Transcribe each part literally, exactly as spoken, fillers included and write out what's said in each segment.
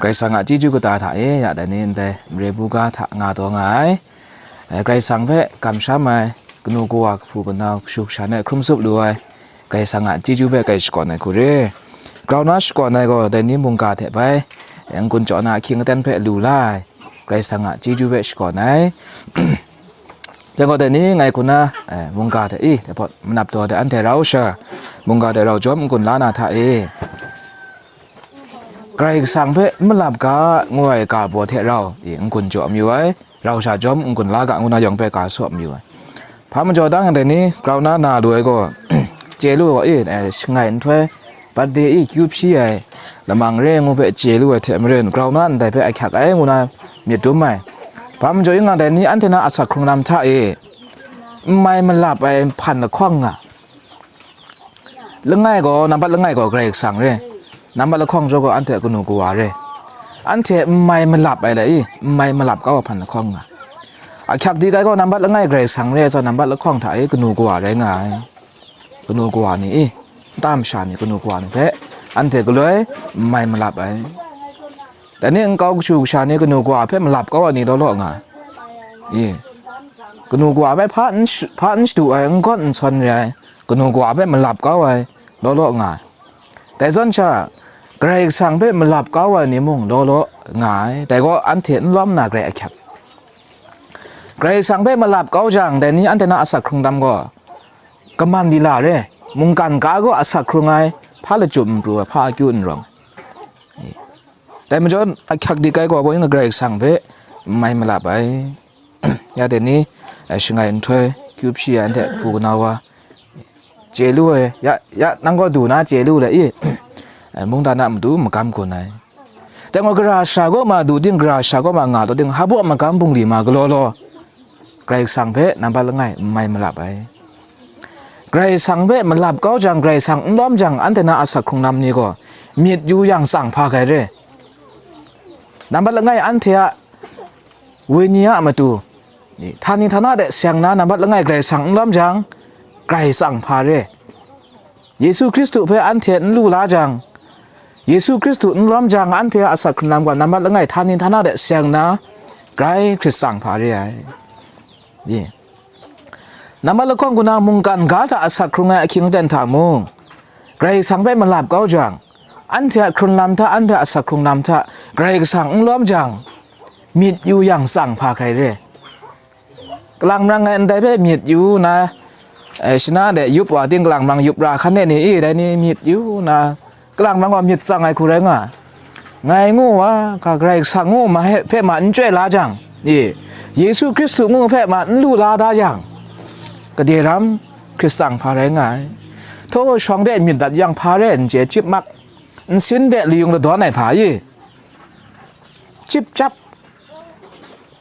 Karai Kasang a chyeju kata hta e, ya dai ni ndai mare buga hta nga taw nga ai. Eh, Karai Kasang hpe kamsham ai, kanu kawa, kahpu kanau, kashu kasha hte hkrum tsup lu ai, Karai Kasang a chyeju hpe kai shakawn ai hku re. Grau na shakawn ai gaw, dai ni mungga hte bai, eh, n-gun jaw na ahkying aten hpe lu la ai, Karai Kasang a chyeju hpe shakawn ai. Dai gaw, dai ni ngai hku na, eh, mungga hte i, dai pawt manap taw de anhte rau sha, mungga hte rau jawm n-gun la na hta e, Karai Kasang hpe malap ga ngu ai ga baw hte rau i n-gun jaw mayu ai, rau sha jawm n-gun la ga ngu na yawng hpe ga saw mayu ai. Hpa majaw dang dai ni grau na na lu ai gaw, chye lu ai, eh, shangai nhtoi, birthday i kyu hpyi ai, lamang re ngu hpe chye lu ai hte maren, grau na ndai hpe ahkyak ai ngu na myit dum ai. Hpa majaw yin nga dai ni anhte na asak hkrung lam hta e, n mai malap ai hpan lahkawng nga. Langai gaw, nambat langai gaw Karai Kasang re. Nambat lahkawng jaw gaw anhte kanu kawa re. Anhte n mai malap ai le i, n mai malap kau a hpan lahkawng nga. Ahkyak di kai gaw nambat langai Karai Kasang re ai zawn nambat lahkawng hta e kanu kawa rai nga ai. Kanu kawa ni i, nta masha ni kanu kawa ni hpe anhte galoi n mai malap ai. Dai ni nkau kashu kasha ni kanu kawa hpe malap kau ai ni law law nga ai. I, kanu kawa hpe hpa n sh-, hpa n shadu ai, n gawt n sawn re ai, kanu kawa hpe malap kau ai law law nga ai. Dai zawn sha, Karai Kasang hpe malap kau ai ni mung law law nga ai. Dai gaw anhte n lawm na garai ahkyak. Karai Kasang hpe malap kau jang, dai ni anhte na asak hkrung lam gaw, kaman lila re, mungkan ga gaw asak hkrung ai, hpa lachyum n pru ai, hpa akyu n rawng ai. Dai majaw, ahkyak di kai gaw, bai nga Karai Kasang hpe n mai malap ai. Ya dai ni, eh, shangai nhtoi, kyu hpyi ai, anhte hku kanau wa, chye lu ai, ya, ya, nang gaw du na chye lu le i, eh, mungdan a matu magam gun ai. Dai gaw, gara sha kaw ma du ting, gara sha kaw ma nga taw ting, hpa baw magam bungli ma galaw law, Karai Kasang hpe nambat langai n mai malap ai. Karai Kasang hpe malap kau jang, Karai Kasang n lawm jang, anhte na asak hkrung lam ni gaw myit yu yang tsang hpa hkai re. Nambat langai anhte a wenyi a matu, htani htana de seng na nambat langai Karai Kasang n lawm jang, grai tsang hpa re. Yesu Hkristu hpe anhte n lu la jang, Yesu Hkristu n lawm jang, anhte a asak hkrung lam gaw nambat langai htani htana de seng na, grai hkrit tsang hpa re ai. Ye. Nambat lahkawng kaw na mungkan ga hta asak hkrung ai ahkying aten hta mung, Karai Kasang hpe malap kau jang, anhte a hkrun lam hta, anhte a asak hkrung lam hta, Karai Kasang n lawm jang, myit yu yang tsang hpa hkrai re. Kalang marang ngai ndai hpe myit yu na, eh, shana de yup wa ting kalang marang yup ra hkan de ni i, dai ni myit yu na, kalang marang gaw myit tsang ai hku rai nga ai. Ngai ngu wa, ga Karai Kasang ngu ma hpe, hpe ma n chyoi la jang, i, Yesu Hkristu ngu hpe ma n lu la da jang, gade ram hkrit tsang hpa rai nga ai. Htaw shawng de myit dat yang hpa re n chye, chyip mak, nsin de layung ladawn ai hpa i, chyip chyap,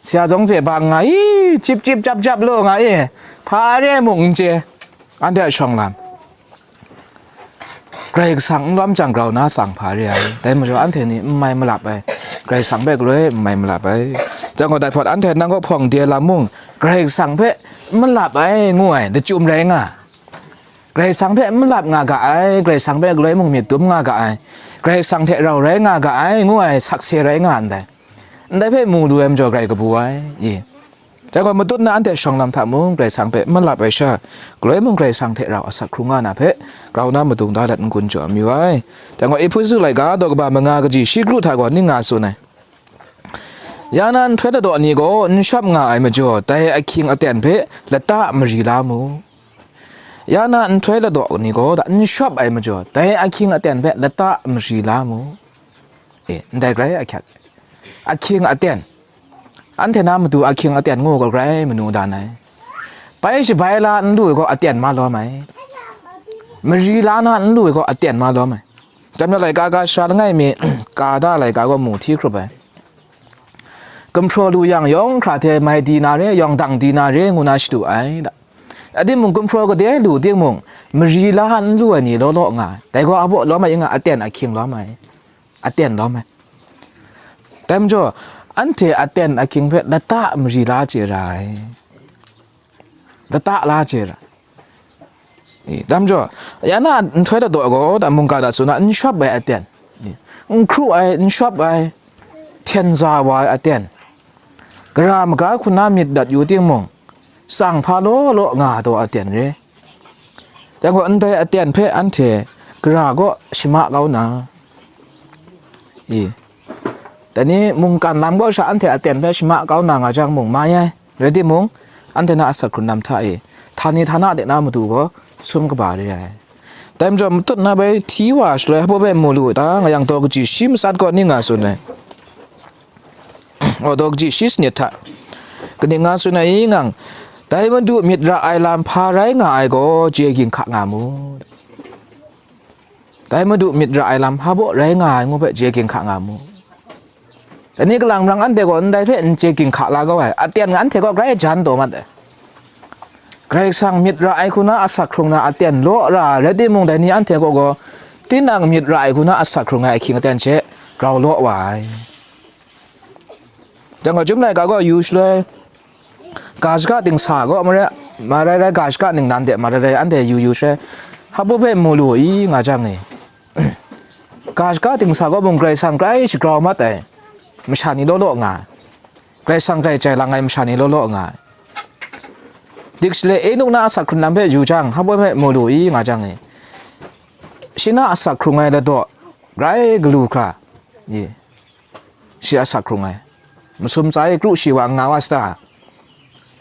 Sya zong ze bang nga i, chyip chyip chyap chyap law nga i, hpa re mung n chye, anhte a shawng lam. Karai Kasang n lawm jang grau na tsang hpa re ai, dai majaw anhte ni n mai malap ai, Karai Kasang hpe galoi n mai malap ai. Jang gaw dai hpawt anhte nang kaw hpawng de lam mung, Karai Kasang hpe n malap ai ngu ai, lachyum rai nga. Karai Kasang hpe n malap nga ga ai, Karai Kasang hpe galoi mung myit dum nga ga ai, Karai Kasang hte rau rai nga ga ai, ngu ai sakse rai nga ndai. Ndai hpe mu lu ai majaw grai kabu ai, i. Dai gaw matut na anhte shawng lam hta mung Karai Kasang hpe n malap ai sha, galoi mung Karai Kasang hte rau asak hkrung nga na hpe, grau na madung da dat n-gun jaw amyu ai. Dai gaw Ehpesu laika daw kaba manga kaji shi kru hta gaw ning nga tsun ai. Ya na nhtoi ladaw ni gaw n shawp nga ai majaw, dai ahkying aten hpe lata mari la mu. Ya na nhtoi ladaw ni gaw n shawp ai majaw, dai ahkying aten hpe lata mari la mu. E, ndai grai ahkyak. Ahkying aten. Anhte na matu ahkying aten ngu gaw grai manu dan ai. Bai shabai la n lu ai gaw aten ma lawm ai. Mari la na n lu ai gaw aten ma lawm ai. Chyam ya laika ga sara langai mi, ka da laika gaw mu hti hkrup ai. Gumhpraw lu yang yawng hkra hte mai di na re, yawng dang di na re, ngu na shadu ai da. A timung, gumhpraw kade lu timung, mari la n lu ai ni law law nga ai. Dai gaw a baw lawm ai, i nga, aten ahkying lawm ai. Aten lawm ai. Dai majaw, anhte aten ahkying hpe lata mari la chye ra ai. Lata la chye ra. E, dai majaw, ya na nhtoi ladaw gaw, da mungga da tsun na, n shawp ai aten. E, n hkru ai, n shawp ai, hkyen za wa ai aten, gara maga hku na myit dat yu timung, tsang hpa law law nga taw aten re. Dai gaw ndai aten hpe anhte gara kaw shama kau na, i, dai ni mungkan lam kaw sha anhte aten hpe shama kau na nga jang mung mai ai, rai timung, anhte na asak hkrun lam hta e, htani htana de na matu gaw sum kaba re ai. Dai majaw, matut na bai hti wa shaloi hpa hpe mu lu ta nga yang, daw kaji shi matsat gaw ning nga tsun ai. Aw, daw kaji shi sanit hta kaning nga tsun ai i ngang, dai Madu myit ra ai lam hpa rai nga ai gaw, chye ginhka nga mu. Dai Madu myit ra ai lam hpa baw rai nga ai ngu hpe chye ginhka nga mu. Dai ni kalang marang anhte gaw ndai hpe n chye ginhka la kau ai, aten anhte gaw grai jan taw mat ai. Karai Kasang myit ra ai hku na asak hkrung na aten law ra ai rai timung, dai ni anhte kaw gaw tinang myit ra ai hku na asak hkrung ai ahkying aten she grau law wa ai. Dang gaw, Chyum laika gaw yu shaloi, ga shaka dingsa gaw marai, marai rai, ga shaka ningnan de marai rai, anhte yu yu shaloi, hpa hpe mu lu i nga jang e, ga shaka dingsa gaw mung Karai Kasang grai shagrau mat ai masha ni law law nga ai, Karai Kasang grai jai lang ai masha ni law law nga ai. Dik shaloi, Enuk na asak hkrun lam hpe yu jang, hpa hpe mu lu i nga jang e, shi na asak hkrung ai ladaw grai galu hkra, ye, shi asak hkrung ai. Masum tsa e kru shi wa n nga wa sata?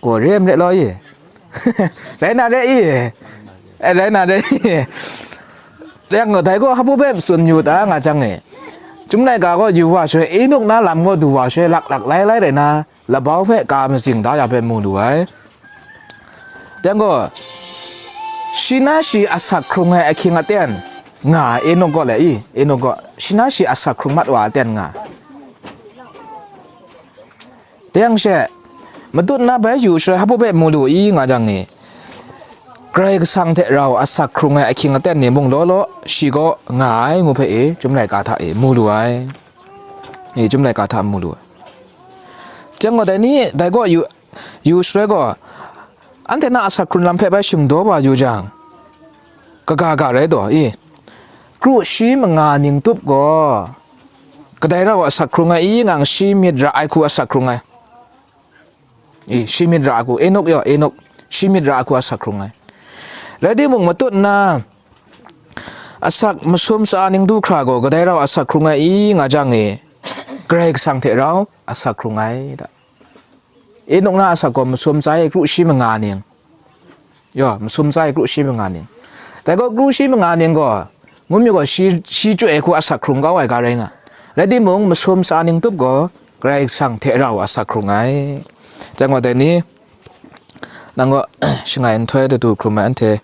Gaw re ai marit law i? Rai na re i? E, rai na re i? Yang gaw, dai gaw hpa hpe tsun yu ta nga jang e, Chyum laika gaw yu wa shaloi, Enuk na lam gaw du wa shaloi, lak lak lai lai rai na, labau hpe ka mazing da ya hpe mu lu ai. Dang gaw, shi na shi asak hkrung ai ahkying aten nga ai, Enuk gaw le i, Enuk gaw, shi na shi asak hkrung mat wa aten nga ai. Dang she, matut na bai yu shaloi hpa hpe mu lu i nga jang e, Karai Kasang hte rau asak hkrung ai ahkying aten ni mung law law, shi gaw nga ai ngu hpe e, Chyum laika hta e mu lu ai. E, Chyum laika hta mu lu ai. Dang gaw, dai ni, dai gaw yu, yu shaloi gaw, anhte na asak hkrun lam hpe bai shingdaw wa yu jang, kaga ga rai taw i? Kru shi manga ning tup gaw, kadai rau asak hkrung ai i ngang, shi myit ra ai hku asak hkrung ai. I, shi myit ra ai hku, Enuk yaw, Enuk, shi myit ra ai hku asak hkrung ai. Rai timung, matut na, asak masum tsa ning du hkra gaw, kadai rau asak hkrung ai i nga jang e, Karai Kasang hte rau asak hkrung ai da. Enuk na asak gaw masum tsa e kru shi manga ning. Yaw, masum tsa e kru shi manga ning. Dai gaw kru shi manga ning gaw, ngu mi gaw shi, shi chyu ai hku asak hkrung kau ai ga rai nga. Rai timung, masum tsa ning tup gaw, Karai Kasang hte rau asak hkrung ai. Dang gaw, dai ni, nang gaw, shangai nhtoi dadu hkrum ai anhte,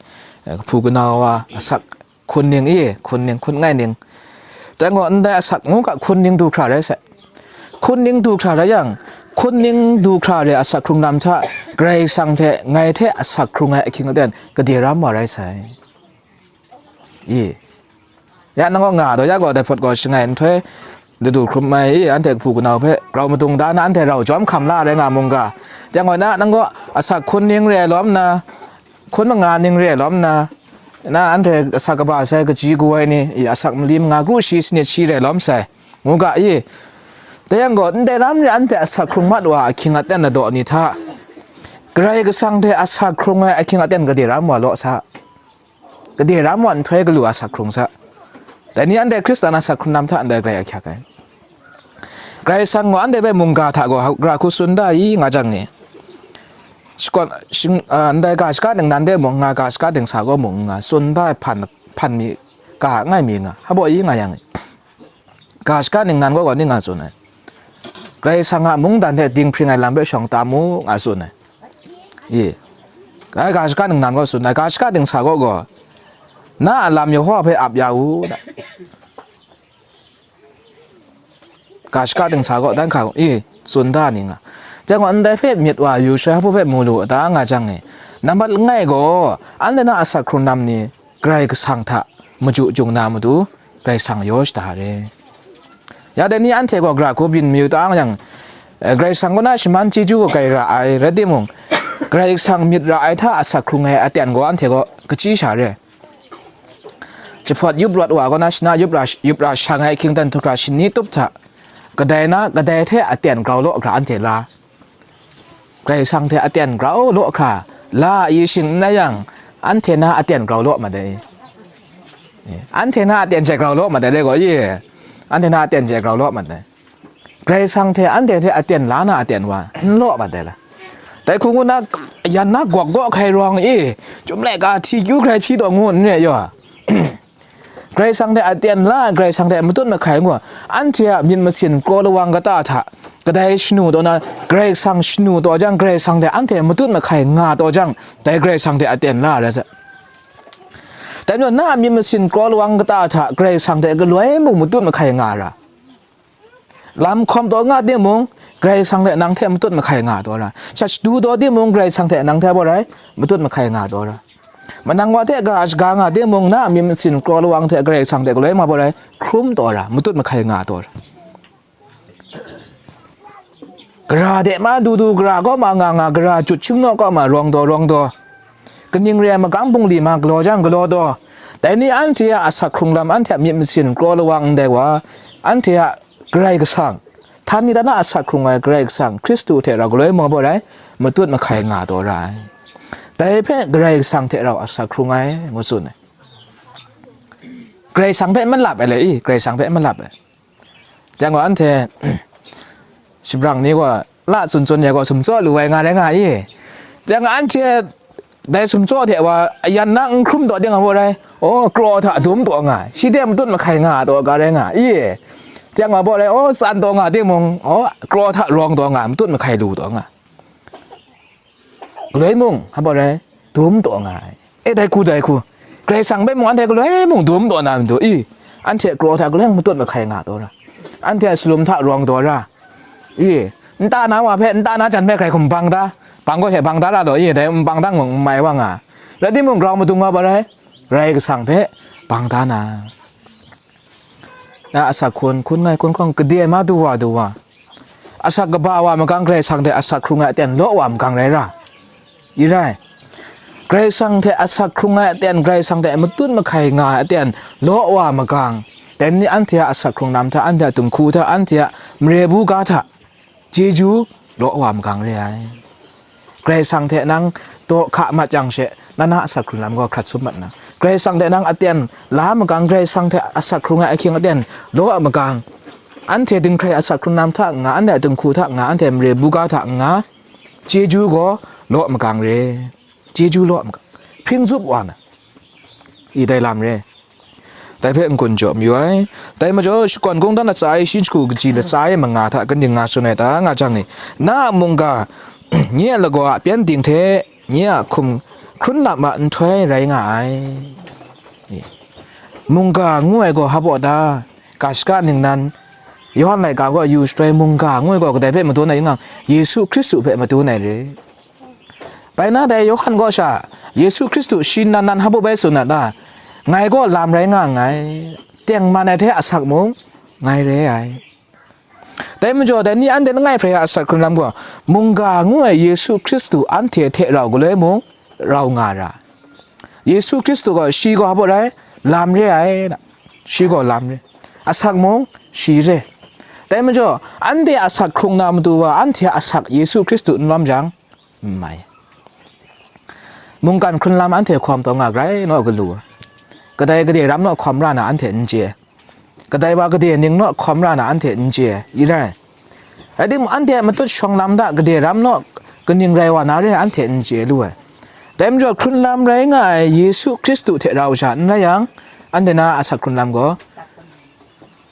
eh, kahpu kanau wa asak hkun ning i, hkun ning, hkun ngai ning. Dang gaw, ndai asak ngu ga hkun ning du hkra rai sai. Hkun ning du hkra rai yang, hkun ning du hkra re asak hkrung lam hta Karai Kasang hte ngai hte asak hkrung ai ahkying aten gade ram wa rai sai. I, ya nang gaw nga daw ya gaw, dai hpawt gaw shangai nhtoi dadu hkrum ai i, anhte kahpu kanau hpe grau madung da na, anhte rau jawm hkam la rai nga mung ga. Dang gaw na, nang gaw asak hkun ning re ai lawm na, hkun manga ning re ai lawm na, na anhte asak kaba sai kaji gu ai ni, i, asak mali manga kru shi sanit shi re lawm sai, ngu ga i. Dai yang gaw, ndai ram re anhte asak hkrung mat wa ahkying aten ladaw ni hta, Karai Kasang hte asak hkrung ai ahkying aten gade ram wa law sa. Gade ram wa nhtoi galu asak hkrung sa. Dai ni anhte Hkristan asak hkrung lam hta ndai grai ahkyak ai. Karai Kasang gaw anhte hpe mungga hta gaw hkra hku tsun da i nga jang e, shakawn, shing, a, ndai ga shaka ningnan de mung nga, ga shaka dingsa gaw mung nga, tsun da ai hpan, hpan mi ga ngai mi nga, hpa baw i nga yang e, ga shaka ningnan gaw gaw ning nga tsun ai. Karai Kasang a mungdan hte dinghpring ai lam hpe shawng tam u nga tsun ai. I, ga, ga shaka ningnan gaw tsun ai, ga shaka dingsa gaw gaw, na a lam Yehowa hpe ap ya u, da. Ga shaka dingsa gaw dan hka i, tsun da ni nga. Dang gaw, ndai hpe myit wa yu shaloi hpa hpe mu lu a ta nga jang e, nambat langai gaw, anhte na asak hkrung lam ni Karai Kasang hta maju jung na matu, Karai Kasang yaw shada re. Ya dai ni anhte gaw gara hku byin mayu ta yang, eh, Karai Kasang kaw na shaman chyeju gaw kai ra ai, rai timung, Karai Kasang myit ra ai hta asak hkrung ai aten gaw anhte gaw kachyi sha re. Jahpawt yup rawt wa kaw na shana yup ra, yup ra shang ai hkying dan htuk hkra shani tup hta, kadai na, kadai hte aten grau law hkra anhte la, Karai Kasang hte aten grau law hkra la ai shing n rai yang, anhte na aten grau law mat ai. Anhte na aten hte grau law mat ai, rai gaw, ye, anhte na aten hte grau law mat ai. Karai Kasang hte anhte hte aten la na aten wa n law mat ai la. Dai hku ngu na, yan na gawk gaw hkai rawng e, chyum laika hti kyu hkrai hpyi taw ngu n re yaw. Karai Kasang hte aten la, Karai Kasang hte matut mahkai ngu, anhte a myit masin kraw lawang kata hta, kadai shanu taw na, Karai Kasang shanu taw jang, Karai Kasang hte anhte matut mahkai nga taw jang, dai Karai Kasang hte aten la rai sa. Dai majaw, na a myit masin kraw lawang kata hta, Karai Kasang hte galoi mung matut mahkai nga ra. Lam hkawm taw nga timung, Karai Kasang hte nang hte matut mahkai nga taw ra. Shat shadu taw timung, Karai Kasang hte nang hte baw rai, matut mahkai nga taw ra. Manang wa hte ga shaga nga timung, na a myit masin kraw lawang hte Karai Kasang hte galoi ma baw rai, hkrum taw ra, matut mahkai nga taw ra. Gara de ma du du, gara kaw ma nga nga, gara jut shingnaw kaw ma rawng daw rawng daw. Kaning re ai magam bungli ma galaw jang galaw daw. Dai ni anhte a asak hkrung lam, anhte a myit masin kraw lawang ndai wa, anhte a Karai Kasang, htan ni ta na asak hkrung ai Karai Kasang, Hkristu hte rau galoi mung baw rai, matut mahkai nga taw ra ai. Dai hpe Karai Kasang hte rau asak hkrung ai, ngu tsun ai. Karai Kasang hpe malap ai le i, Karai Kasang hpe malap ai. Jang gaw anhte, shabrang ni gaw la tsun tsun ya gaw, sumtsaw lu ai nga rai nga i. Jang gaw anhte dai sumtsaw hte wa ayan na n hkrum taw ding a maw rai? O, kraw hta dum taw nga ai, shi de matut mahkai nga taw ga rai nga i. Jang gaw baw rai, o, tsan taw nga timung, o, kraw hta rawng taw nga ai, matut mahkai lu taw nga ai. Galoi mung, hpa rai, dum taw nga ai. E, dai hku, dai hku. Karai Kasang hpe mung anhte galoi mung dum taw na matu i, anhte kraw hta galoi mung matut mahkai nga taw ra. Anhte salum hta rawng taw ra. I, nta na wa hpe, nta na jan hpe hkrai hkum bang da, bang gaw hte bang da ra law, i, dai n bang dang mung n mai wa nga. Rai timung, grau madung wa hpa rai, Karai Kasang hpe bang da na. Na asak hkun, hkun ngai hkun hkawng, gade ma du wa du wa. Asak kaba wa magang, Karai Kasang hte asak hkrung ai aten law wa magang rai ra. I rai. Karai Kasang hte asak hkrung ai aten, Karai Kasang hte matut mahkai nga ai aten law wa magang, dai ni anhte a asak hkrung lam hta, anhte a dinghku hta, anhte a mare bu ga hta, chyeju law wa magang re ai. Karai Kasang hte nang daw hka mat jang she, na na asak hkrung lam gaw hkrat sum mat na. Karai Kasang hte nang aten la magang, Karai Kasang hte asak hkrung ai ahkying aten law a magang, anhte dinghkrai asak hkrung lam hta nga, anhte a dinghku hta nga, anhte mare buga hta nga, chyeju gaw law magang re. Chyeju law magang. Hpring zup wa na. I dai lam re. Dai hpe n-gun jaw mayu ai. Dai majaw, shakawn kungdawn latsa e, shi jahku kaji latsa e manga hta kaning nga tsun ai ta, nga jang e, na a mungga, nye a lagaw a pyengdin hte nye a hkum hkrun lam a nhtoi rai nga ai. Mungga ngu ai gaw hpa baw ta? Ga shaka ningnan, Yawhan laika gaw yu shatai mungga ngu ai gaw kadai hpe madun ai ring nga? Yesu Hkristu hpe madun ai re. Bai na dai Yawhan gaw sha, Yesu Hkristu shi nan nan hpa baw bai tsun na ta? Ngai gaw lam rai nga nngai, tengman ai hte asak mung ngai re ai. Dai majaw, dai ni anhte langai hprai a asak hkrun lam gaw, mungga ngu ai Yesu Hkristu anhte hte rau galoi mung rau nga ra. Yesu Hkristu gaw, shi gaw hpa baw rai, lam re ai, shi gaw lam re, asak mung shi re. Dai majaw, anhte asak hkrung na matu wa, anhte a asak Yesu Hkristu n lawm jang, n mai. Mungkan hkrun lam anhte hkawm taw nga grai naw galu, kadai gade ram naw hkawm ra na anhte n chye, kadai wa gade ning naw hkawm ra na anhte n chye, i rai. Rai timung, anhte a matut shawng lam hta gade ram naw kaning rai wa na re anhte n chye lu ai. Dai majaw, hkrun lam rai nga ai Yesu Hkristu hte rau sha n rai yang, anhte na asak hkrun lam gaw,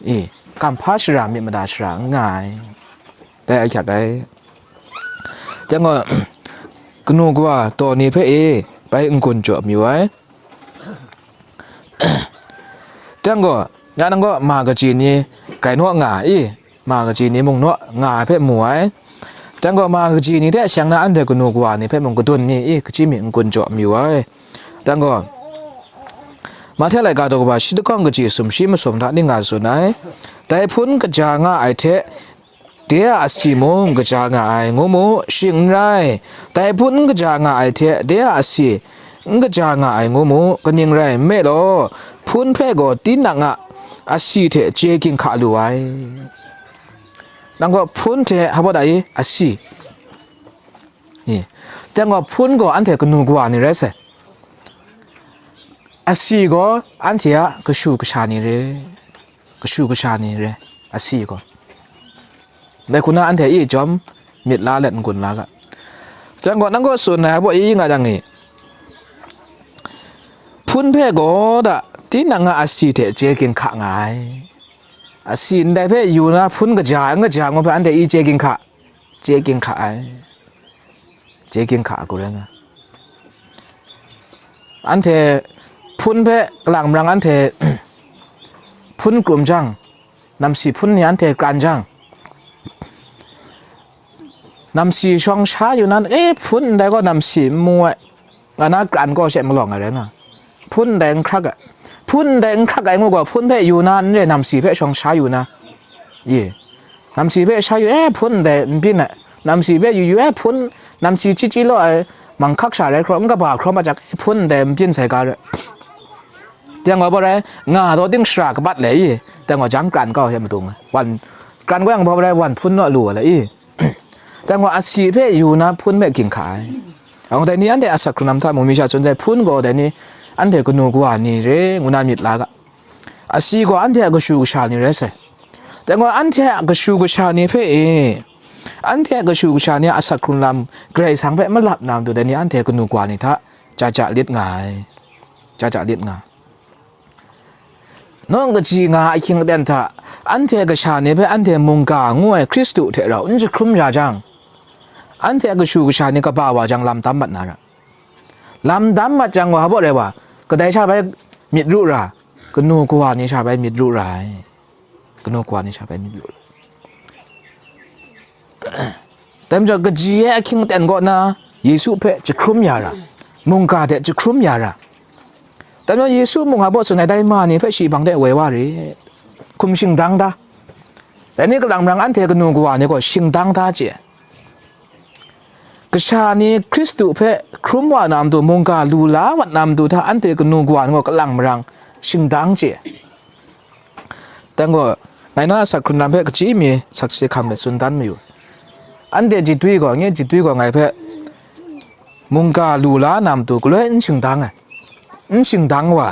e, kamhpa shara, myit mada shara n nga ai. Dai ahkyak ai. Chyang gaw, kanu kawa taw ni hpe e, bai n-gun jaw mayu ai. Chyang gaw, ya nang gaw ma kaji ni grai naw nga i, ma kaji ni mung naw nga ai hpe mu ai. Chyang gaw, ma kaji ni hte shang na anhte kanu kawa ni hpe mung kadun mi i, kaji mi n-gun jaw mayu ai. Chyang gaw, Mahte laika daw kaba shi lahkawng kaji sumshi masum hta ning nga tsun ai. Dai hpun kaja nga ai hte, de a asi mung kaja nga ai, ngu mu, shing n rai. Dai hpun n kaja nga ai hte, de a asi n kaja nga ai, ngu mu, kaning rai nme law, hpun hpe gaw tinang a asi hte chye ginhka lu ai. Nang gaw hpun hte hpa da i, asi. I. Teng gaw hpun gaw anhte kanu kawa ni rai sai. Asi gaw anhte a kashu kasha ni re, kashu kasha ni re, asi gaw. Dai hku na anhte i jawm myit la let n-gun la ga. Teng gaw nang gaw tsun ai hpa i nga jang i, hpun hpe gaw da, tinang a asi hte chye ginhka nga ai. Asi ndai hpe yu na hpun kaja n kaja ngu hpe anhte i chye ginhka, chye ginhka ai. Chye ginhka ai hku rai nga. Anhte hpun hpe kalang marang anhte hpun krum jang, namsi hpun ni anhte kran jang, namsi shawng sha yu na, e, hpun ndai gaw namsi n mu ai, nga na kran gaw she malawng ai rai nga. Hpun ndai n hkrak ai. Hpun ndai n hkrak ai ngu gaw, hpun hpe yu na n re, namsi hpe shawng sha yu na. Ye. Namsi hpe sha yu, e, hpun ndai n byin ai. Namsi hpe yu yu, e, hpun, namsi chyi chyi law ai, manghkak sha rai hkrawm, n kaba hkrawm a jak, e, hpun ndai n byin sai ga rai. Teng gaw, hpa rai, nga daw ting shara kabat le i, teng gaw, jang kran kau hte madung ai. Wan, kran kau yang, hpa rai, wan hpun naw lu ai le i. Teng gaw, asi hpe yu na hpun hpe ginhka ai. Ang dai ni anhte asak hkrung lam hta mung mi sha tsun sai, hpun gaw dai ni anhte kanu kawa ni re ngu na myit la ga. Asi gaw anhte a kashu kasha ni rai sai. Teng gaw, anhte a kashu kasha ni hpe e, anhte a kashu kasha ni a asak hkrung lam Karai Kasang hpe malap na matu dai ni anhte kanu kawa ni hta ja ja lit nga ai. Ja ja lit nga. Nawng kaji nga ahkying aten hta, anhte kasha ni hpe anhte mungga ngu ai Hkristu hte rau n jahkrum ya jang, anhte a kashu kasha ni kaba wa jang lam tam mat na ra. Lam tam mat jang wa, hpa rai wa, kadai sha bai myit ru ra, kanu kawa ni sha bai myit ru ra ai. Kanu kawa ni sha bai myit ru ra. Dai majaw, kaji ai ahkying aten kaw na Yesu hpe jahkrum ya ra, mungga hte jahkrum ya ra. Dai majaw, Yesu mung a baw tsun ai dai ma ni hpe shi hpang de woi wa rit. Hkum shingdang da. Dai ni kalang marang anhte kanu kawa ni gaw shingdang da chye. Kasha ni Hkristu hpe hkrum wa na matu, mungga lu la wat na matu hta anhte kanu kawa ni gaw kalang marang shingdang chye. Teng gaw, ngai na asak hkrung lam hpe kachyi mi sakse hkam let tsun dan mayu. Anhte jidwi gaw, nye jidwi gaw ngai hpe mungga lu la na matu galoi n shingdang ai, n shingdang wa.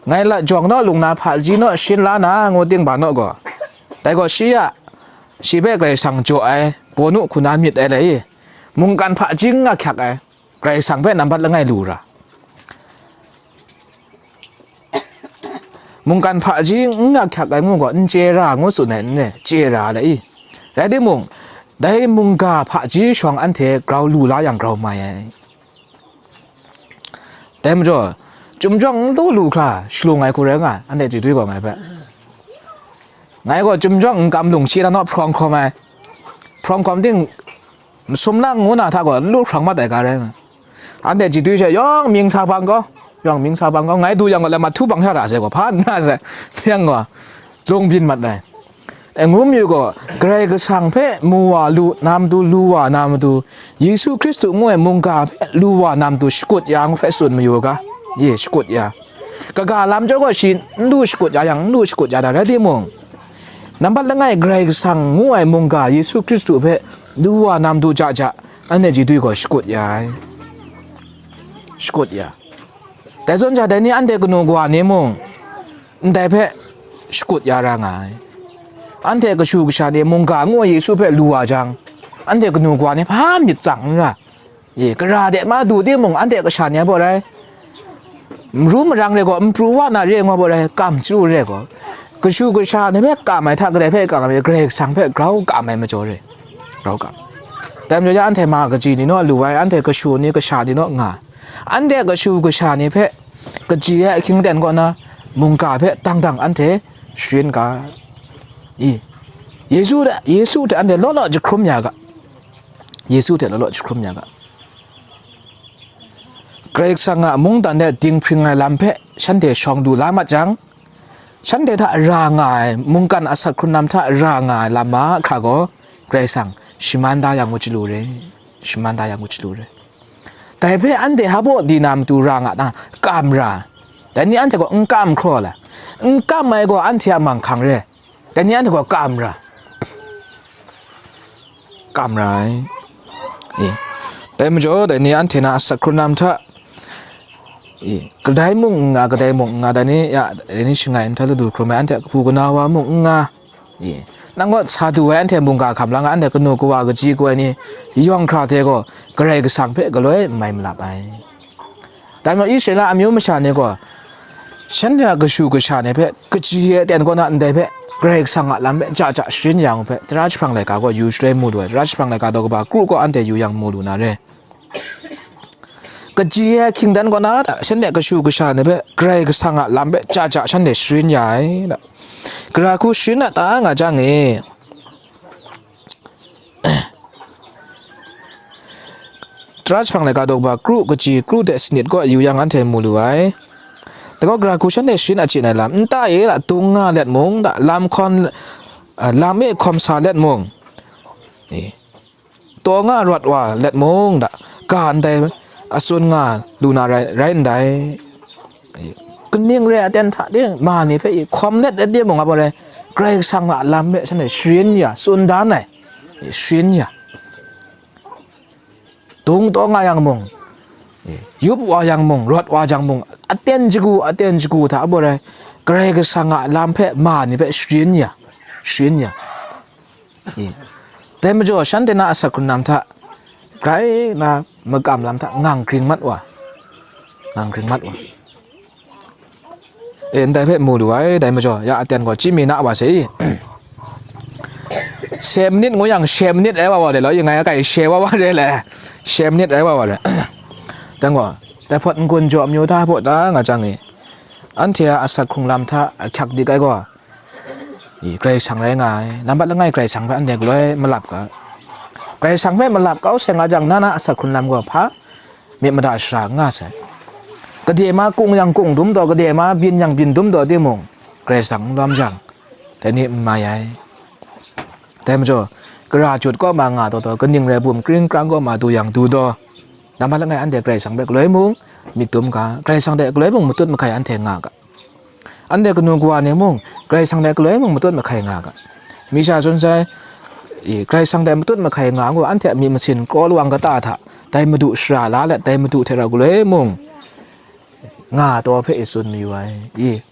Ngai la jawng naw, lung na hpaji naw, shin la na ngu ting ba naw gaw, dai gaw shi a, shi hpe Karai Kasang jaw ai, pawnu hku na myit ai le i, mungkan hpaji n ahkyak ai, Karai Kasang hpe nambat langai lu ra. Mungkan hpaji n ahkyak ai ngu gaw, n chye ra ngu tsun ai n re, chye ra le i. Rai timung, dai mungga hpaji shawng anhte grau lu la yang grau mai ai. Dai majaw, chyum jawng n lu lu hkra shalung ai hku rai nga, anhte jidwi gaw ngai hpe. Ngai gaw chyum jawng n kam lung shi na naw hprawng hkawm ai. Hprawng hkawm ting, masum lang ngu na hta gaw n lu hprawng mat ai ga rai nga. Anhte jidwi she, yawng mying sa bang gaw, yawng mying sa bang gaw, ngai du yang gaw, lam ahtu bang sha ra sai gaw, hpa nna sai, yang gaw, lung byin mat ai. E, ngu mayu gaw, Karai Kasang hpe mu wa lu na matu, lu wa na matu, Yesu Hkristu ngu ai mungga hpe lu wa na matu shakut ya ngu hpe tsun mayu ga, ye, shakut ya. Kaga lam jaw gaw shi n lu shakut ya yang, n lu shakut ya da rai timung, nambat langai Karai Kasang ngu ai mungga Yesu Hkristu hpe lu wa na matu ja ja, anhte jidwi gaw shakut ya ai. Shakut ya. Dai zawn ja, dai ni anhte kanu kawa ni mung, ndai hpe shakut ya ra nga ai. Anhte kashu kasha ni mungga ngu ai Yesu hpe lu wa jang, anhte kanu kawa ni hpa myit tsang n ra. Ye, kara de ma du timung, anhte kasha ni a baw rai, maru marang re gaw, n pru wa na re nga baw rai, kam chyaru re gaw, kashu kasha ni hpe kam ai hta, kadai hpe kam ai, Karai Kasang hpe grau kam ai majaw re, grau kam. Dai majaw, anhte ma kaji ni naw lu ai, anhte kashu ni kasha ni naw nga, anhte kashu kasha ni hpe kaji ai ahkying aten kaw na mungga hpe dang dang anhte sharin ga i. Yesu hte, Yesu hte anhte law law jahkrum ya ga. Yesu hte law law jahkrum ya ga. Karai Kasang a mungdan de dinghpring ai lam hpe shanhte shawng lu la mat jang, shanhte hta ra nga ai, mungkan asak hkrun lam hta ra nga ai lam mahkra gaw, Karai Kasang shaman da yang ngu chyalu re, shaman da yang ngu chyalu re. Dai hpe anhte hpa baw di na matu ra nga na, kam ra. Dai ni anhte gaw n kam hkraw la, n kam ai gaw anhte a manghkang re. Dai ni anhte gaw kam ra, kam ra ai. E, dai majaw, dai ni anhte na asak hkrun lam hta, e, kadai mung n nga, kadai mung n nga, dai ni, ya, dai ni shangai nhtoi ladu hkrum ai, anhte kabu kana wa mung n nga, e, nang kaw sa du ai, anhte mungga hkam lang ai, anhte kanu kawa kaji kaw ai ni yawng hkra hte gaw, Karai Kasang hpe galoi n mai malap ai. Dai majaw, Israela amyu masha ni gaw, shanhte a kashu kasha ni hpe, kaji ai aten kaw na ndai hpe, Karai Kasang a lam hpe ja ja sharin ya yang hpe, tara jahprang laika gaw yu shaloi mu lu ai, tara jahprang laika daw kaba kru gaw anhte yu yang mu lu na re. Kaji ai hkying dan kaw na hta, shanhte kashu kasha ni hpe, Karai Kasang a lam hpe ja ja shanhte sharin ya ai, da. Gara hku sharin a ta nga jang e, Tara jahprang laika daw kaba kru kaji kru hte sanit kaw yu yang anhte mu lu ai. Dai gaw gara hku shanhte sharin achyin ai lam, nta e la dung nga let mung, da, lam hkawn, a, lam e hkawm sa let mung, e, taw nga rawt wa let mung, da, ga ndai atsun nga lu na rai, rai ndai. E, kaning re ai aten hta de ma ni hpe, e, hkawm let let de mung, a, bawrai, Karai Kasang a lam hpe shanhte sharin ya, tsun dan ai, e, sharin ya. Dung taw nga yang mung, e, yup wa yang mung, rawt wa jang mung, aten shagu, aten shagu hta a bawrai, Karai Kasang a lam hpe ma ni hpe sharin ya, sharin ya. E, dai majaw, shanhte na asak hkrun lam hta, grai na makam lam hta ngang gring mat wa, ngang gring mat wa. E, ndai hpe mu lu ai, dai majaw, ya aten gaw chyi mi na wa se i. She manit ngu yang, she manit rai wa wa re law, yin ngai a kai she wa wa re le, she manit rai wa wa re. Dang gaw, dai hpawt n-gun jaw amyu hta hpaw ta nga jang e, anhte a asak hkrung lam hta ahkyak dik ai gaw, i, Karai Kasang rai nga ai. Nambat langai Karai Kasang hpe anhte galoi malap ga. Karai Kasang hpe malap kau seng a jang, na na asak hkrun lam gaw hpa myit mada shara n nga sai. Gade ma kung yang kung dum taw, gade ma byin yang byin dum taw timung, Karai Kasang n lawm jang, dai ni n mai ai. Dai majaw, gara jut kaw ma nga taw taw, kaning rai bum kring krang kaw ma du yang du taw, nambat langai anhte Karai Kasang hpe galoi mung myit dum ga, Karai Kasang hte galoi mung matut mahkai anhte nga ga. Anhte kanu kawa ni mung, Karai Kasang hte galoi mung matut mahkai nga ga. Mi sha tsun sai, i, Karai Kasang hte matut mahkai nga ngu, anhte a myit masin kraw lawang kata hta, dai Madu shara la let, dai Madu hte rau galoi mung nga taw hpe e tsun mayu ai. I,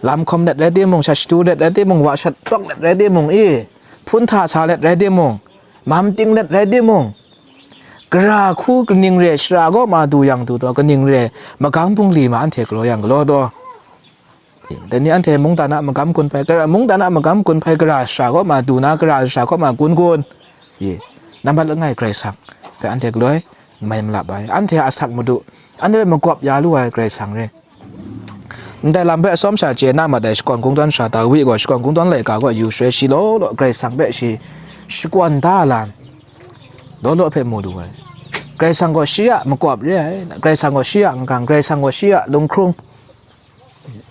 lam hkawm let rai timung, shat shadu let rai timung, wa shat tawk let rai timung, i, hpun hta sa let rai timung, mam ting let rai timung, gara hku kaning re shara kaw ma du yang du taw, kaning re magam bungli ma anhte galaw yang galaw taw. Dai ni anhte mungdan a magam gun hpai, gara, mungdan a magam gun hpai gara shara kaw ma du na, gara shara kaw ma gun gun. Ye, nambat langai Karai Kasang hpe anhte galoi mai malap ai. Anhte a asak madu, anhte hpe magawp ya lu ai Karai Kasang re. Ndai lam hpe atsawm sha chye na mat ai, shakawn kungdawn sha Dawi gaw, shakawn kungdawn laika gaw yu shaloi, shi law law Karai Kasang hpe shi shakawn da lam, law law hpe mu lu ai. Karai Kasang gaw shi a makawp re ai, Karai Kasang gaw shi a n-gang, Karai Kasang gaw shi a lunghkrung.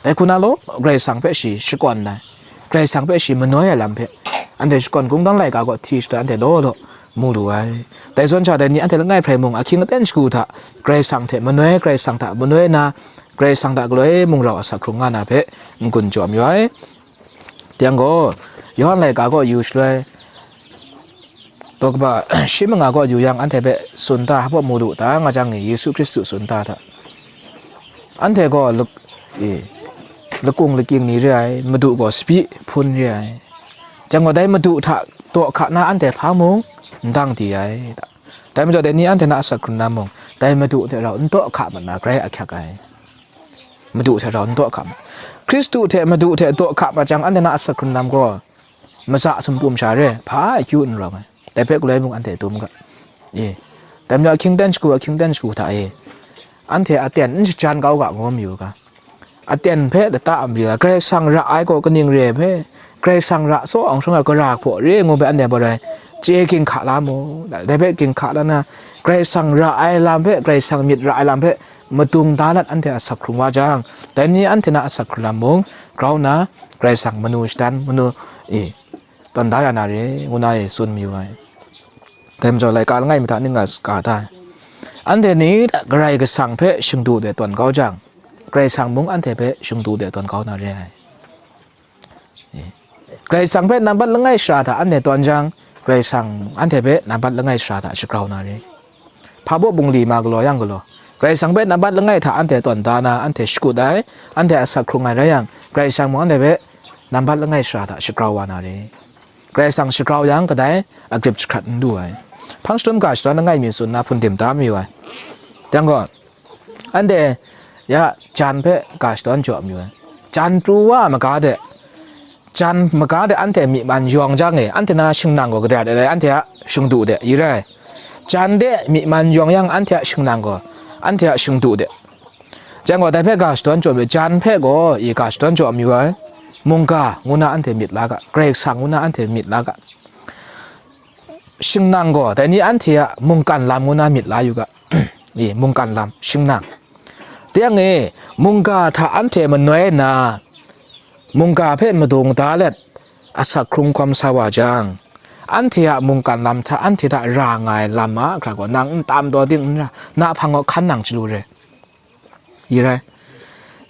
Dai hku na law, Karai Kasang hpe shi shakawn ai, Karai Kasang hpe shi manoi ai lam hpe, anhte shakawn kungdawn laika gaw hti shada anhte law law mu lu ai. Dai zawn sha, dai ni anhte langai hprai mung, ahkying aten shagu hta, Karai Kasang hte manoi, Karai Kasang hta manoi na, Karai Kasang hta galoi mung rau asak hkrung nga na hpe n-gun jaw mayu ai. Yang gaw, Yawhan laika gaw yu shaloi, daw kaba shi manga gaw yu yang, anhte hpe tsun ta hpa mu lu ta nga jang e, Yesu Hkristu tsun ta hta, anhte gaw lak-, e, lakung lakying ni re ai, Madu gaw sabi hpun re ai. Yang gaw, dai Madu hta daw hka na anhte hpa mung n dang di ai. Dai majaw, dai ni anhte na asak hkrun na mung, dai Madu hte rau n daw hka mat na grai ahkyak ai. Madu hte rau n daw hka ma, Hkristu hte Madu hte daw hka ma jang, anhte na asak hkrun lam gaw, matsa sumpum sha re, hpa akyu n rawng ai. Dai hpe galoi mung anhte dum ga. E, dai majaw ahkying ten shagu, ahkying ten shagu hta e, anhte aten n shajan kau ga, ngu mayu ga. Aten hpe lata a mari ai, Karai Kasang ra ai gaw kaning re ai hpe, Karai Kasang ra tsaw awng shangai gara hpaw re ngu hpe anhte bawrai chye ginhka la mu. Dai hpe ginhka la na, Karai Kasang ra ai lam hpe, Karai Kasang myit ra ai lam hpe madung da lat anhte asak hkrung wa jang, dai ni anhte na asak hkrung lam mung grau nna, Karai Kasang manu shadan, manu, e, tawn da ya na re, ngu na e tsun mayu ai. Dai majaw, laika langai mi hta ning nga saga ta ai. Anhte ni hta Karai Kasang hpe shingdu de tawn kau jang, Karai Kasang mung anhte hpe shingdu de tawn kau na re ai. Karai Kasang hpe nambat langai shara hta anhte tawn jang, Karai Kasang anhte hpe nambat langai sara hta shagrau na re. Hpa baw bungli ma galaw yang galaw, Karai Kasang hpe nambat langai hta anhte tawn da na, anhte shakut ai, anhte asak hkrung ai rai yang, Karai Kasang mung anhte hpe nambat langai sara hta shagrau wa na re. Karai Kasang shagrau yang, kadai a grip jahkrat n lu ai. Hpang shadum ga shadawn langai mi tsun na hpun dim da mayu ai. Yang gaw, anhte ya jan hpe ga shadawn jaw mayu ai. Jan pru wa ai maga de, jan maga de anhte myi man yawng jang e, anhte na shingnang gaw gadara de rai, anhte a shingdu de i rai. Jan de myi man yawng yang, anhte a shingnang gaw, anhte a shingdu de. Jan gaw, dai hpe ga shadawn jaw mayu, jan hpe gaw i ga shadawn jaw mayu ai. Mungga ngu na anhte myit la ga, Karai Kasang ngu na anhte myit la ga. Shingnang gaw, dai ni anhte a mungkan lam ngu na myit la yu ga. I, mungkan lam, shingnang. Dai yang e, mungga hta anhte manoi nna, mungga hpe madung da let, asak hkrung hkawm sa wa jang, anhte a mungkan lam hta, anhte hta ra nga ai lam mahkra gaw, nang n tam taw ding n ra, na hpang gaw hkan nang chyalu re. I rai.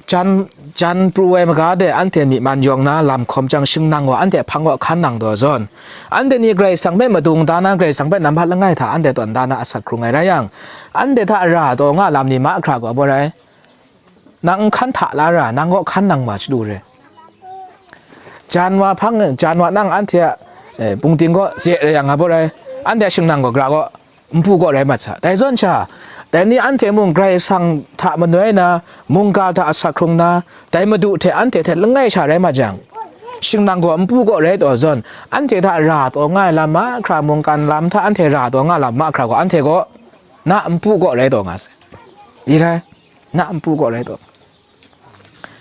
Jan, jan pru ai maga de anhte myi man yawng na lam hkawm jang, shingnang gaw anhte hpang gaw hkan nang taw zawn, anhte ni Karai Kasang hpe madung da na, Karai Kasang hpe nambat langai hta anhte tawn da na asak hkrung ai rai yang, anhte hta ra taw nga lam ni mahkra gaw, baw rai, nang n hkan hta la ra, nang gaw hkan nang ma chyalu re. Jan wa hpang, jan wa nang anhte a, eh, pungting gaw ze rai yang, nga baw rai, anhte a shingnang gaw gara gaw, npu gaw rai mat sa. Dai zawn sha, dai ni anhte mung Karai Kasang hta manoi na, mungga hta asak hkrung na, dai Madu hte anhte hte langai sha rai mat jang, shingnang gaw npu gaw rai taw zawn, anhte hta ra taw nga ai lam mahkra, mungkan lam hta anhte ra taw nga lam mahkra gaw, anhte gaw na npu gaw rai taw nga sai. I rai, na npu gaw rai taw.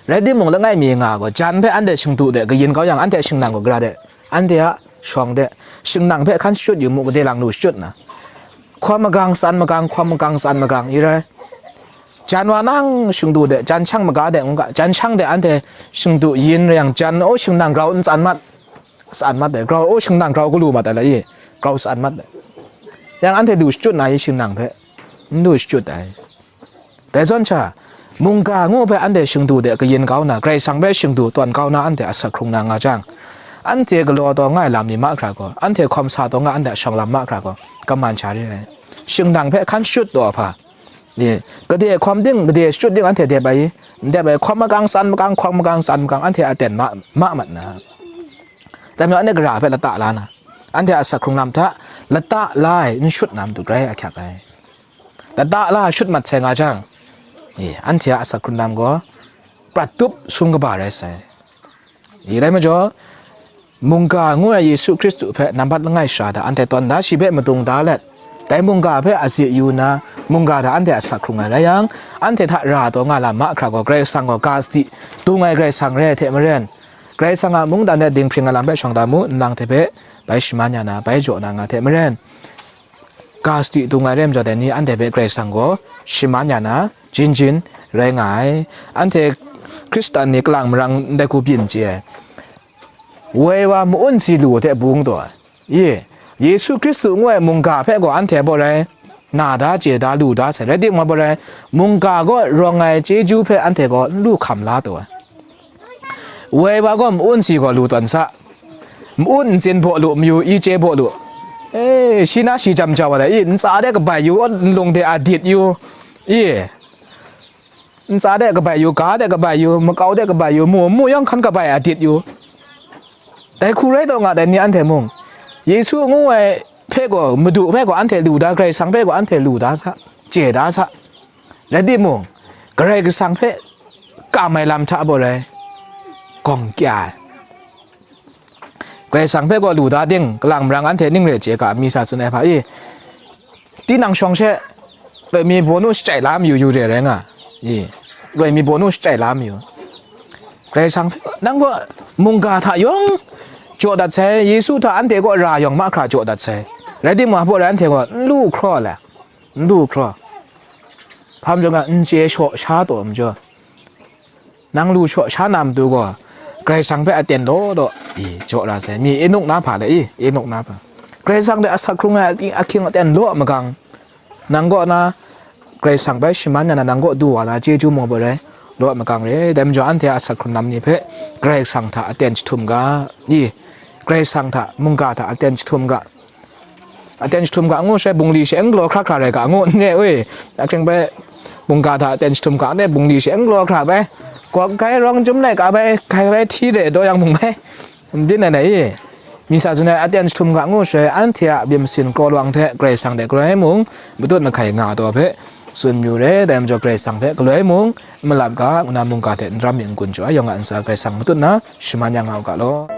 Rai timung, langai mi nga gaw, jan hpe anhte shingdu de kayin kau yang, anhte a shingnang gaw gara de, anhte a shawng de, shingnang hpe hkan shachyut yu mu, gade lang lu shachyut na. Hkawm magang, tsan magang, hkawm magang, tsan magang, i rai. Jan wa nang shingdu de, jan shang maga de, ngu ga, jan shang de anhte shingdu yin rai yang, jan o shingnang grau n tsan mat, tsan mat de, grau o shingnang grau galu mat ai la i, grau tsan mat de. Yang anhte lu shachyut na i, shingnang hpe n lu shachyut ai. Dai zawn sha, mungga ngu hpe anhte shingdu de kayin kau na, Karai Kasang hpe shingdu tawn kau na anhte asak hkrung na nga jang, anhte galaw taw nga ai lam ni mahkra gaw, anhte hkawm sa taw nga, anhte a shawng lam mahkra gaw, kaman sha re ai. Shingnang hpe hkan shachyut taw hpa, ni, gade hkawm ding, gade shachyut ding anhte dep ai i? N dep ai, hkawm magang, tsan magang, hkawm magang, tsan magang, anhte aten ma, ma mat na. Dai majaw, anhte gara hpe lata la na, anhte asak hkrung lam hta lata la ai n shut na matu grai ahkyak ai. Lata la shut mat sai nga jang, e, anhte a asak hkrung lam gaw prat tup sung kaba rai sai. I, dai majaw, mungga ngu ai Yesu Hkristu hpe nambat langai sara hta anhte tawn da, shi hpe madung da let, dai mungga hpe azi yu nna, mungga hta anhte asak hkrung ai rai yang, anhte hta ra taw nga lam mahkra gaw, Karai Kasang gaw ga sadi dung ai Karai Kasang rai ai hte maren, Karai Kasang a mungdan de dinghpring ai lam hpe shawng da mu, nlang hte hpe bai shaman ya na, bai jaw na nga hte maren, ga sadi dung ai rai majaw, dai ni anhte hpe Karai Kasang gaw shaman ya na, jin jin rai nga ai. Anhte Hkristan ni kalang marang ndai hku byin chye ai. Woi wa ma-un si lu hte bung taw ai. Ye, Yesu Hkristu ngu ai mungga hpe gaw anhte baw rai na da, chye da, lu da sai. Rai timung, baw rai, mungga gaw rawng ai chyeju hpe anhte gaw n lu hkam la taw ai. Woi wa gaw ma-un si gaw lu tawn sa. Ma-un ntsin baw lu, mayu i chye baw lu. E, shi na shi jam jau ai, i, ntsa de kabai yu, nlung de adit yu. I, ntsa de kabai yu, ga de kabai yu, makau de kabai yu, mu, mu yawng hkan kabai adit yu. Dai hku rai taw nga, dai ni anhte mung, Yesu ngu ai hpe gaw, Madu hpe gaw anhte lu da, Karai Kasang hpe gaw anhte lu da sa, chye da sa. Rai timung, Karai Kasang hpe kam ai lam hta baw rai, gawng kya ai. Karai Kasang hpe gaw lu da ding, kalang marang anhte ning re chye ga, mi sa tsun ai hpa i, tinang shawng she, loi mi baw nu shachye la mayu yu re rai nga, i, loi mi baw nu shachye la mayu. Karai Kasang hpe, nang gaw mungga hta yawng jaw dat sai, Yesu hta anhte kaw ra yawng mahkra jaw dat sai. Rai timung, hpa rai anhte gaw n lu hkraw ai, n lu hkraw. Hpa majaw nga, n chye shaw sha taw majaw, nang lu shaw sha na matu gaw, Karai Kasang hpe aten law law, i, jaw ra sai. Mi Enuk na hpa le, i, Enuk na hpa. Karai Kasang hte asak hkrung ai ahkying aten law magang, nang kaw na Karai Kasang bai shaman ya na, nang kaw du wa na chyeju mung baw rai, law magang re. Dai majaw, anhte a asak hkrung lam ni hpe Karai Kasang hta aten jahtum ga, i, Karai Kasang hta, mungga hta aten jahtum ga. Aten jahtum ga ngu shaloi bungli she n galaw hkra hkra rai ga ngu n re wi. Ahkring bai mungga hta aten jahtum ga de bungli she n galaw hkra bai. Gawk gai rawng jum lai ga bai, gai bai hti re daw yang mung bai. Ndin ai nai i. Misa tsun ai aten jahtum ga ngu shaloi anhte a byin masin kraw lawang hte Karai Kasang hte galoi mung, matut mahkai nga taw hpe tsun mayu re, dai majaw Karai Kasang hpe galoi mung, n malap ga, ngu na mungga hte n ram mi n gun jaw ai, yawng a ntsa Karai Kasang matut na shaman ya nga u ga law.